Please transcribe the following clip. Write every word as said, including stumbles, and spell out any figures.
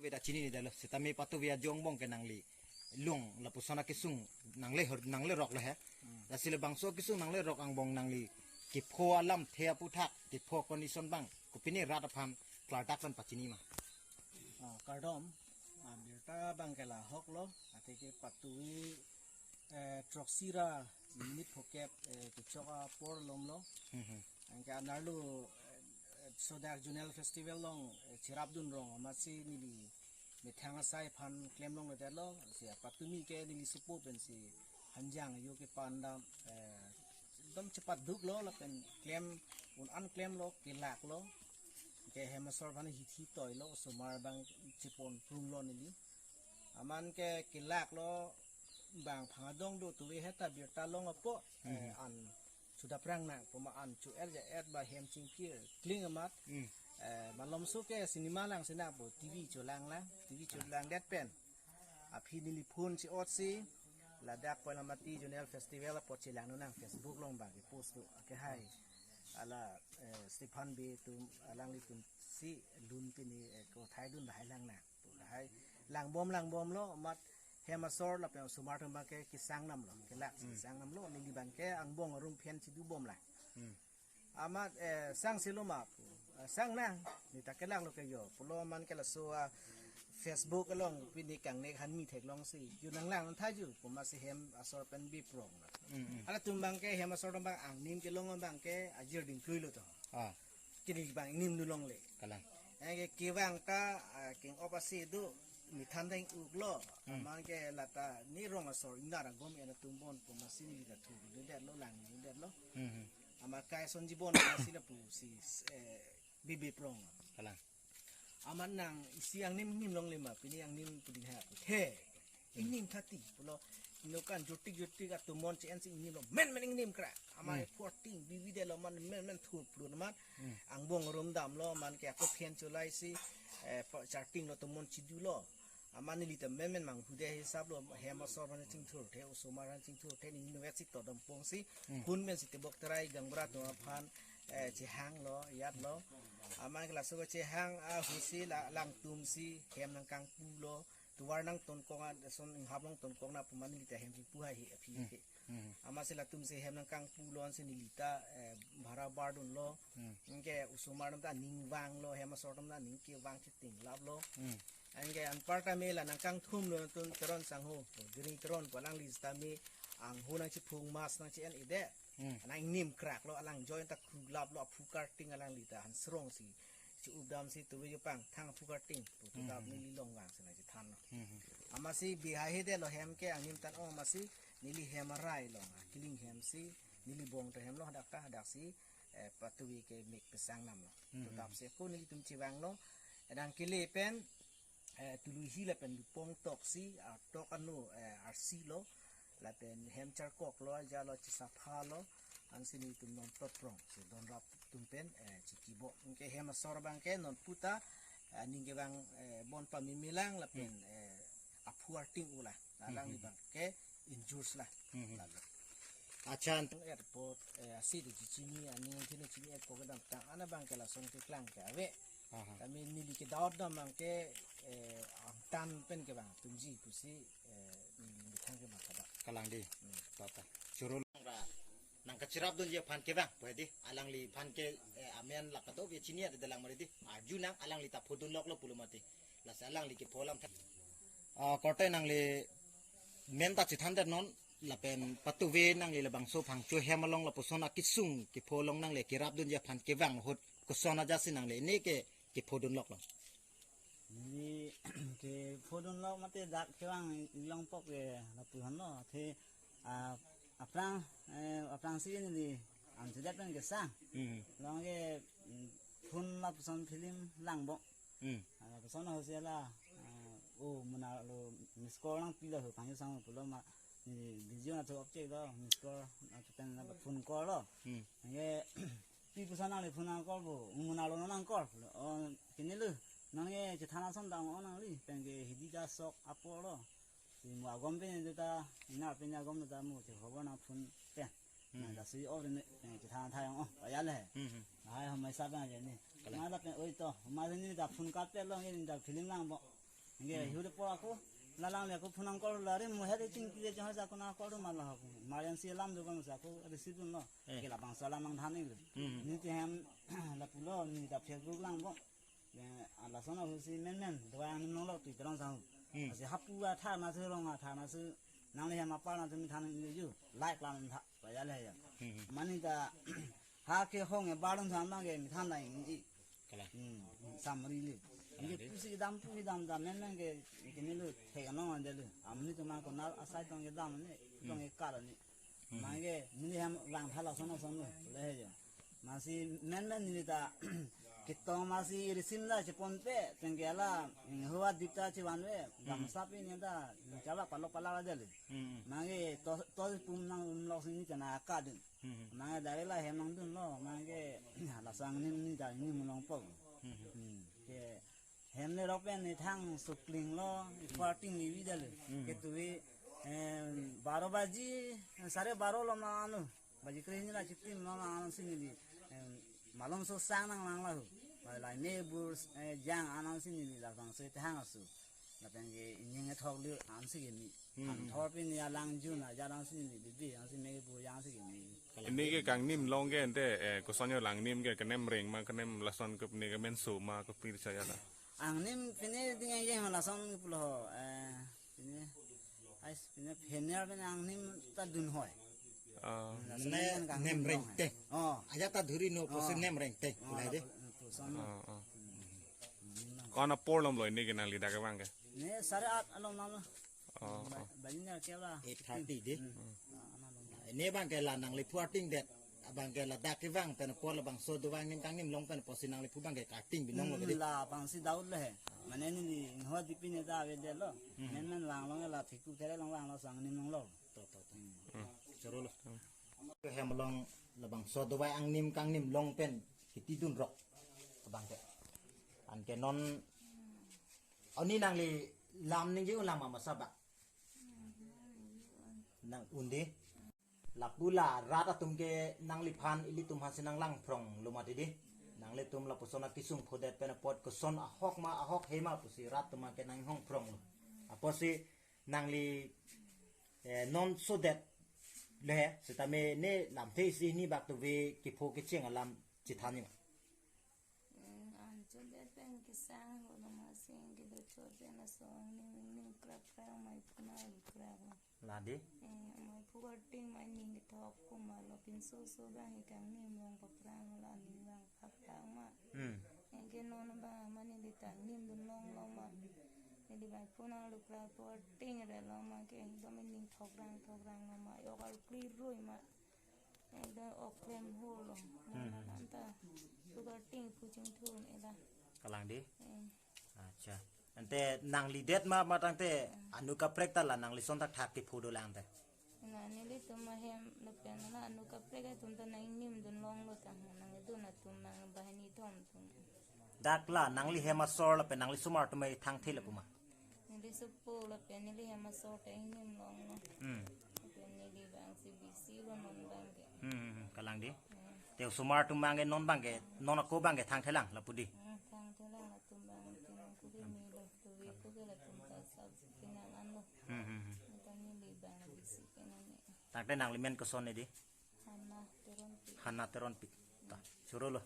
Veda chinine detlo, sitame patu veda jong angbong ke nangli lung lapuson akesung nangle hor, nangle roklo he. Hmm. Lasi labangso akesung nangle rok angbong nangli kepho alamthe aputhak, kepho condition abang kopine rat aphan klardak pen pachini ma? Ah, kardom, ah, birta abang ke lahoklo, athe ke patu, eh, throksi ra minit phokep, eh, kechok apor lomlo. Hmm, hmm. Anke anerlo, eh, eh, sodak Zonal Festival along, eh, cherapdun rong amatsi neli methang asai aphan klem longledetlo, si apatumi ke neli supo pensi hanjang ayo kepan dam, eh, ekdom chepaduklo lapen klem un-an klemlo, kelaklo. Ke hem asor aphan hithi toilo, osomar abang chepon prunglo neli. Amat ke kelaklo, bang phangdong do tuve heta birta long apo, eh, an sudaprang nang, puma an chu er ja et ba hem chingkir kling amat. Hmm. Eh, malomso ke cinema lang sina po, T V cholanglang, T V cholangdet pen aphi neli phone si-ot si, ladak Koilamati Zonal Festival apot chelang nang, Facebook along bang ke post do, ake hai. Ala, eh, Stephan Bey atum, alanglitum si lun pini, eh, kothai dun lahai lang nang. Lahai langbom langbomlo, amat hem asor lapen osomar atum abang ke kesang namlo, kelak si kesang namlo, neli abang ke angbong arum phen chidu bomlang. Hmm. Amat, eh, sang silo ma pu, eh, sang nang, neta kelaklo ke yo, pulo amat ke laso, ah, Facebook along pini kangnek hanmi theklong si, yo nanglang nangthaiju, pu amatsi hem asor pen biprong. Hmm, hmm. Halatum abang ke hem asor atum abang angnim kelong abang ke ajir dingkluilo to. Ah. Kini abang ingnim dunlongle. Kalang. Anke kevang ta, ah, king-op asi do, methan deng uklo. Hmm. Amat ke lata ne rong asor ingnar agom en atum bon pu amatsi neli ta thurdetlo, langdetlo. Hmm, hmm. Amat kai son jibon amatsi lapusi, eh, bibiprong. Kalang. Amat nang isi angnim ingnim longle ma, pini angnim puding ha. He. Ingnim thati, pulo, ino kan jotik jotik atum mon che-en si ingnimlo, men men ingnim kra. Amat Hmm. forting, bibi detlo amat men men thur plun amat. Hmm. Angbong arum damlo, amat ke ako phen cholai si, eh, pa-, chartinglo atum mon chidulo. Amat neli ta men men manghude hisaplo, hem asor aphan chingthurthe, osomar aphan chingthurthe, neli inutvet si todom pong si, Hmm. phone pen si tebok terai gaonbura atum aphan, eh, chehanglo, yatlo. Amat ke laso ke chehang ahusi la, langtum si hem nangkangpulo, tovar nangtonkok, a, son inghap along tonkok nang pu amat neli ta hem kipu hai he aphi Hmm. he. Hmm. Amatsi latum si hem nangkangpulo ansi neli ta, eh, bhara bardunlo. Hmm. Anke osomar atum ta aning vanglo, hem asor atum ta aning kevang chitinglaplo. Hmm. Anke anparta me la nangkangthumlo atum Teron sangho, Diring Teron pu alangli sitame angho nangchiphung mas nangchi-en-edet. Hmm. Nang ingnim kraklo, alang join ta kruglaplo, aphu karting alangli ta hansrong si. Chi-up damsi tuve jopang thang aphu karting. Pu Hmm, tutap hmm. neli longvang si nangchethanlo. Hmm, hmm. Amatsi bihai hedetlo hem ke angnim tan-ong amatsi neli hem arai long, akiling hem si, neli bong ta hemlo hadak ta, hadak si, eh, patuve ke mek pesang namlo. Hmm, hmm. Tutap si ako nelitum chevanglo, edang kele pen, eh, tului hi lapen lupong tok si, ah, tok ano, eh, arsilo, lapen hem charkoklo, ajalo chisaphalo, ansi nelitum non totprong, si donrap atum pen, eh, chikibo. Anke hem asor abang ke non puta, eh, ning kevang, eh, bon pamimilang lapen, Hmm. eh, aphu arting ula. Hmm, Alangli hmm. abang ke injures la. Hmm, hmm. Lalu. Achan. Airport, eh, asi di chini, aning chini, chini airport kedam tang, ana abang ke lason keklang ke ave. Aha. Kami neli ke doubt dam abang ke, eh, angtan pen kevang atumji pusi, eh, neli methang ke abang kada. Kalang di. Hmm. Tata. Churu ra nangkacherapdunji aphan kevang, pu hedi, alangliphan ke, eh, amen la kadokave chini ave dalang mari di. Arju nang alangli ta phodunloklo pulo mati. Lasi alangli kepho alam tha. Ah, korte nangli men ta chethandet non, lapen patuve nangli labangso phangcho hem along lapuson akesung kepho along nangli kerapdunji aphan kevang ahut koson ajatsi nangli ne ke kephodunloklo? Neli kephodunlok mate dak kevang ilong pok ke lapu hanlo, athe, ah, aphrang, eh, aphrangsi neli anchedet pen kesang. Hmm. Long ke, mm, phone lapuson film langbom. Hmm. Ah, lapuson ahosi la, ah, o mona lo miss call nangpilo ho, phangcho sang pulo ma, neli busy nathu object lo, miss call nathu pen la phone call lo. Hmm. Anke pi puson nangli phone nangcall bo, mona lo nangcall pulo. O, kene lo, nangke chethan ason dam-o nangli, penke hidi ta sok apor lo. Si mo agom pen ta, ingnar pen agom ta mo, che khobor nang phone pen. Hmm. Nang ta si o pen, eh, chethan thai ong, o, paya le. Hmm, hmm. Hai, hom mai sa bang je ni. Kalang. Ma ta pen, oi to, ma ni ta phone kat pe lo, ni ta film langbom. Nge, hmm, hiu de po ako, lalang le ako phone nang call la re, mo he de ting ki de jahar ja ako na call ma la ako. Emergency alarm do bang sa ako receive dun lo. Eh. Ke labangso alarm nang than ni. Hmm. Ni te hem, lapulo, ni ta Facebook lang bo. Eh, ala sona husi men men, dawai angnim longlo tui terang sang. Hmm. Asi hapu athar na se rong athar na se, nangli hem apar na se mi than ni ju. Like lang tha, pa ya le ya. Hmm. Mane ta, ha ke hong e barun sang bang ke mi than la ing i. Kalang. Hmm, samri le. Kalang. Inke de. Pusi dam, pusi dam dam, men men ke, ke ni lu, the ka nong ande lu. Amni tu ma ko na asai tong ke dam ni, tong ke kar ni. Hmm. Mane ke, ni hem lang tha la sona sona, le he jo. Masi men men ni ta, kitong masi irisim da chepon pe, tengke la, hmm, hua dip ta chevan ve, hmm, gamsa pe ni ta, chala palo pala la jale. Hmm. Mane ke, to, to pum nang um lok sini chana ka dun. Hmm. Mane dari la hem nang dun lo, mane ke, la sang ni ni ta ni mulong po. Hmm. Hmm. Ke, hem le rok pen ni thang sukling lo, parting ni vida le. Hmm. Ke tuwi, em, baro baji, sare baro lo ma anu. Baji kre ni la chitim lo ma anu si neli. Em, malom so sang nang lang la hu. Ma la me bur, eh, jang anu si neli la bang so thang asu. Lapen ke ining e thok le an si ke mi. Hmm. An thor pen ni alang jun aja lang si neli bibi an si me bur jang si ke mi. Ini ke kangnim long ke ente, eh, koson jo la angnim ke kenem reng ma kenem lason ke pini ke menso ma ke pir chaya la. Angnim pine ding aye lason pulo, eh, pine, ais pine phener pine angnim ta dun hoi. Ah. Lason ne kan nem reng te. Oh. Aja ta dhuri no posi nem reng te. Oh, pulai de. Lapuson. Ah, ah. Hmm. Ko-an apor lom lo ini ke nangli dak abang ke? Ne sare at alom nam lo. Oh, ba-, oh. Bali na kya ba? Eight thirty de. Hmm. Ah, ana lom. Ini bang ke la nangli puarting det. Abang ke ladak kevang pen apor labangso dawai angnim kangnim long pen apotsi nangliphu bang ke karting binong lo ke de. Hmm, labangsi daud le he. Mane neli inghoi dipi ne ta ave det lo. Hmm. Men men vang long la thiku kere long vang lo sang nim long lo. To, to, to. Hmm. Choro lo. Hmm. Hem along labangso dawai angnim kangnim long pen kiti dun rok. Abang ke. Anke non oni nangli lam ningje un lang ma masa ba. Nang un de. Lapu la rat atum ke nangliphan ilitum aphansi nang langphrong lo mati de. Nanglitum lapuson akisung phodet pen apot koson ahok ma ahok he ma pusi rat atum ke nang hongphrong lo. Apotsi nangli, eh, non sodet le he, setame ne lamthe isi hini bak tuve kepho kecheng alam chethan ni ma. Hmm, an chodet pen kesang ho lo ma sing kedo chot pen asong ning ning krap krap mai puna krap. La de? Eh, mai pu karting mai ning kethok pu ma lo pinso so bang he kangnim long paprang la ning bang paprang ma. Hmm. Anke non bang ma neli ta ning dun long long ma. Neli bang puna lo krap pu karting re long ma ke dom ning thok rang thok rang long ma. Yok al kli rui ma. Ekdom oklem holo. Hmm. Anta sugar ting puching thun ela. Kalang de? Eh. Acha. Ante nangli det ma matang te anu kaprek ta la nangli son thakthak kepho dolang te. Na nelitum ahem lapen la anu kaprek atum ta nangnim dun long lo ta nangdun atum nang bahani thom atum. Dak la nangli hem asor lapen nangli osomar atum thangthe la pu ma. Neli sopo lapen neli hem asor ta ingnim long lo. Hmm. Lapen neli bang si bisi lo non bang ke. Hmm, hmm, hmm. Kalang de. Hmm. Te osomar atum bang ke non bang ke non ako bang ke thangthelang lapu di. Hmm, thangthelang latum bang ke non kubi mi lo tuwi kubi latum ta sab si pinang an lo. Hmm, hmm, hmm. Lapen neli bang bisi ke non ne. Tangte nangli men koson ne di? Hana Teronpi. Hana Teronpi. Ta, choro lo.